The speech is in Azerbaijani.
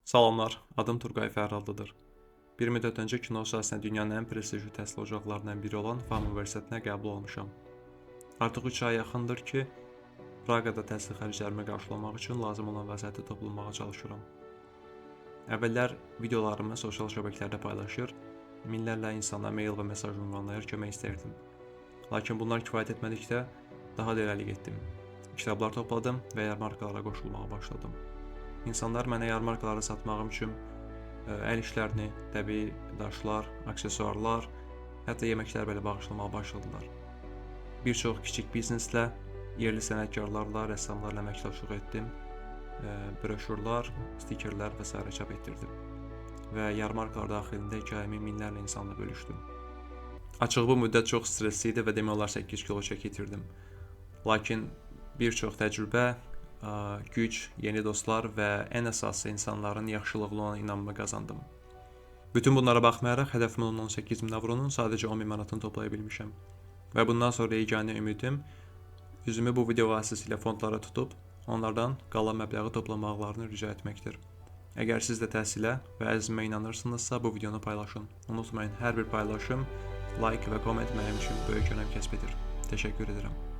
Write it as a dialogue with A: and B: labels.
A: Salamlar, adım Turqay Fərradlıdır. Bir müddət öncə kino sahəsində dünyanın ən prestijli təhsil ocaqlarından biri olan FAM Universitetinə qəbul olmuşam. Artıq 3 aya yaxındır ki, Praqada təhsil xərclərimi qarşılamaq üçün lazım olan vəsaiti toplamağa çalışıram. Əvvəllər videolarımı sosial şəbəkələrdə paylaşır, minlərlə insana mail və mesaj ünvanlayır, kömək istəyirdim. Lakin bunlar kifayət etmədikdə daha da irəli getdim. Kitablar topladım və yarmarkalara qoşulmağa başladım. İnsanlar mənə yarmarkaları satmağım üçün əl işlərini, təbii daşlar, aksesuarlar, hətta yeməklər belə bağışlamağa başladılar. Bir çox kiçik bizneslə, yerli sənətkarlarla, rəssamlarla əməkdaşlıq etdim. Broşurlar, stikerlər və sairə çap etdirdim və yarmarkalar daxilində hekayəmi minlərlə insanla bölüşdüm. Açığı bu müddət çox stressli idi və demək olar 8 kilo çəki itirdim. Lakin bir çox təcrübə, güc, yeni dostlar və ən əsası insanların yaxşılığına olan inamımı qazandım. Bütün bunlara baxmayaraq hədəfim olan 18 min avronun sadəcə 10 min manatını toplaya bilmişəm. Və bundan sonra yeganə ümidim üzümü bu video vasitəsilə fondlara tutub onlardan qalan məbləği toplamaqlarını rica etməkdir. Əgər siz də təhsilə və əzmə inanırsınızsa, bu videonu paylaşın. Unutmayın, hər bir paylaşım, like və komment mənim üçün böyük önəm kəsb edir. Təşəkkür edirəm.